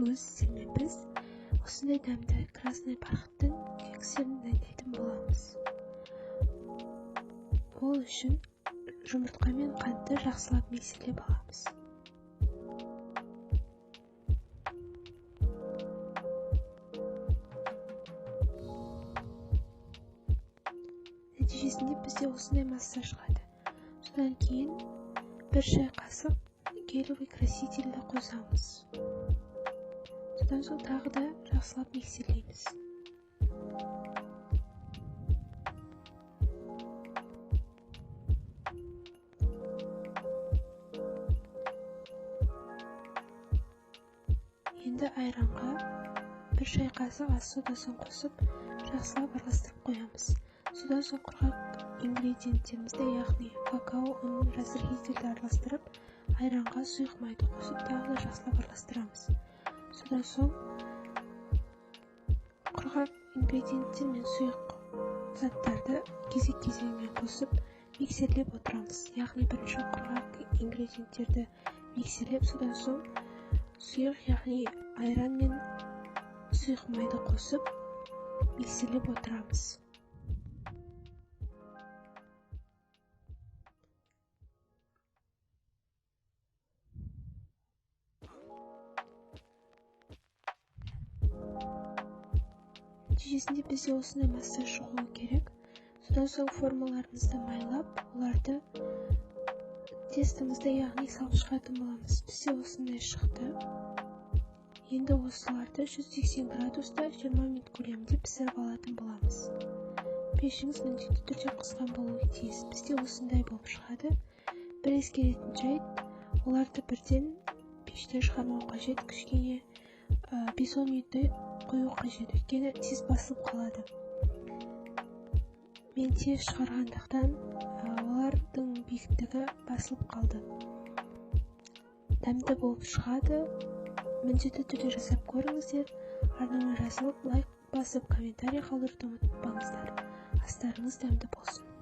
Бүгін сіздермен біз осындай дәмді красный бархаттың кекстерін дайындайтын боламыз. Ол үшін жұмыртқа мен қантты жақсылап миксерлеп аламыз. Нәтижесінде бізде осындай масса шығады. Содан кейін бір шай қасық гелевый красительді қосамыз. Содан соң тағы да жақсылап миксерлейміз. Енді айранға бір шай қасық ас содасын қосып, жақсылап араластырып қоямыз. Содан соң құрғақ ингредиенттерімізді, яғни какао, ұн, разрыхлительді араластырып, айранға сұйық майды қосып, тағы да жақсылап араластырамыз. Содан соң құрғақ ингредиенттер мен сұйық заттарды кезек-кезегімен қосып, миксерлеп отырамыз. Яғни бірінші құрғақ ингредиенттерді миксерлеп, содан соң сұйық, яғни айран мен сұйық майды қосып, миксерлеп отырамыз. Нәтижесінде бізде осындай масса шығуы керек. Содан соң формаларымызды майлап, оларды тестомызды, яғни салып шығатын боламыз. Бізде осындай шықты. Енді осыларды 180 градуста 20 минут көлемінде пісіріп алатын боламыз. Пешіңіз міндетті түрде қызған болуы тиіс. Бізде осындай болып шығады. Бір ескеретін жайт, оларды бірден пештен шығармау қажет. Кішкене 5-10 минуттай қою қажет, өйткені тез басылып қалады. Мен тез шығарғандықтан олардың биіктігі басылып қалды. Дәмді болып шығады. Міндетті түрде жасап көріңіздер. Арнама жазылып, лайк басып, комментарий қалдыруды ұмытпаңыздар. Астарыңыз дәмді болсын.